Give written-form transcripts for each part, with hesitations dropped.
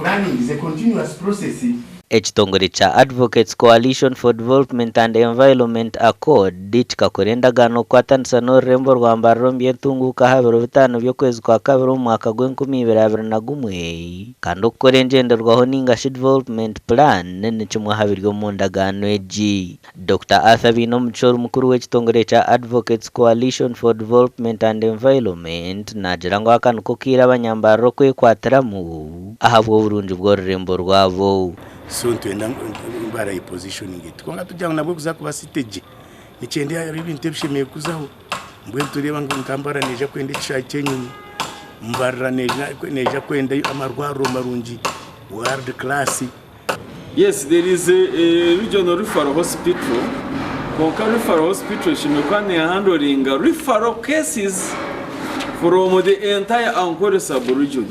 Planning is a continuous process. Ekitongore kya Advocates Coalition for Development and Environment, ACODE, kikakora endagaano kukwatanisa n'orurembo rwa Mbarara omu by'entunguuka aha biro bitaano by'okwezi kwa kabiri omu mwaka gw'enkumi ibiri abiri na gumwe kandi okukora engyenderwaho ninga shi Development Plan ni kimwe aha biri omu ndagaano egi. Dokita Arthur Bainomugisha ori mukuru w'ekitongore kya Advocates Coalition for Development and Environment naagira ngu aka niko kaire abanyambarara okwekwatiramu ahabw'oburungi bw'orurembo rwabo. So nitwenda ngu barayepositioninge kwonka tugira ngu nabwo kuza kuba city gye nikyenda hariho ebintu ebishemereire kuzaho mbwenu nitureeba ngu nka Mbarara neija kwenda ekishaayi ky'enyonyi, Mbarara neija kwenda amarwariro marungi world class. Yes there is a regional referral hospital kwonka referral hospital eshemereire kuba nehandoringa referral cases from the entire Ankole sub region.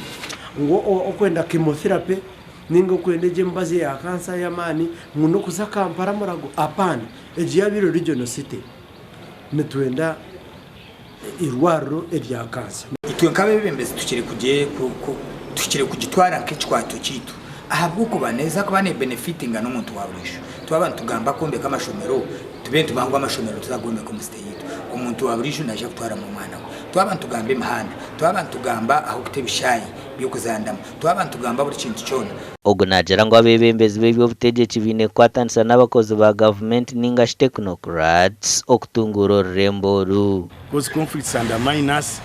Ngu okwenda chemotherapy ninga okwenda egyo emibazi eya cancer ey'amaani ngu n'okuza Kampala Murago apaana egi yaaba eri regional city nitwenda eirwariro erya cancer. Itwe nk'abeebembezi tuhikire kugitwara nk'ekikwato kyaitu ahabw'okuba neeza kuba nebenefitinga n'omuntu wa buriijo. Twaba nitugamba kwombeka amashomero, tube nitubaha ngu amashomero nituza kugombeka omu site yaitu, omuntu wa buriijo naija kutwaramu omwana we. Twaba nitugamba emihanda, twaba nitugamba ah'okuta ebishaayi by'okuzaaniramu, twaba nitugamba buri kintu kyona. Ogu naagira ngu abeebembezi b'eby'obutegyeki baine kukwatanisa n'abakozi ba gavumenti ninga shi technocrats okutunguura orurembo oru. Cause conflicts undermine us,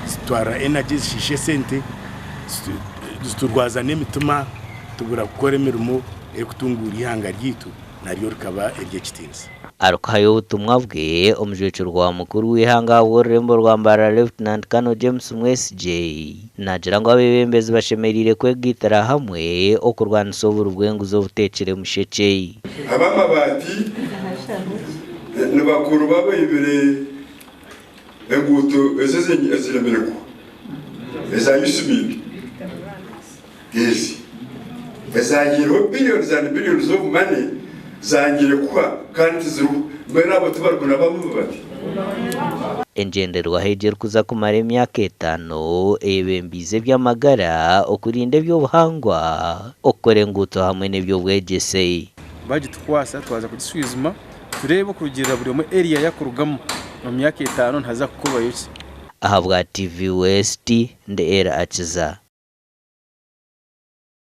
zitutwarira energy, zishiisha esente, ziturwaza n'emitima, tubura kukora emirimo erikutunguura eihanga ryaitu naryo rikaba ery'ekitiinisa. Arikuhayo obutumwa bwe, omujwekyerwa wa mukuru w'eihanga ahabw'orurembo rwa Mbarara Lieutenant Colonel James Mwesigye naagira ngu abeebembezi bashemereire kwegaitira hamwe okurwanisa oburi bw'enguzi obuteekire mushekye. Ab'amabaati ni bakuru b'abaibire enguuto ezi eziremire kuhwa eza USMID ezi ezagiireho billions and billions of money zangire kuhwa kandi tiziriho mbwenu abo tibarikunaba amabati? Engyenderwaho egi erikuza kumara emyaka etaano eyebembiize eby'amagara, okurinda eby'obuhangwa, okukora enguuto hamwe n'eby'obwegyese. Bagitukwasa twaza kugishwijuma tureebe okurugiirira buri omwe area yakurugamu omu myaka etaano nihaza kukorwayo ki. Ahabwa TV West, ndi Elly Akiza.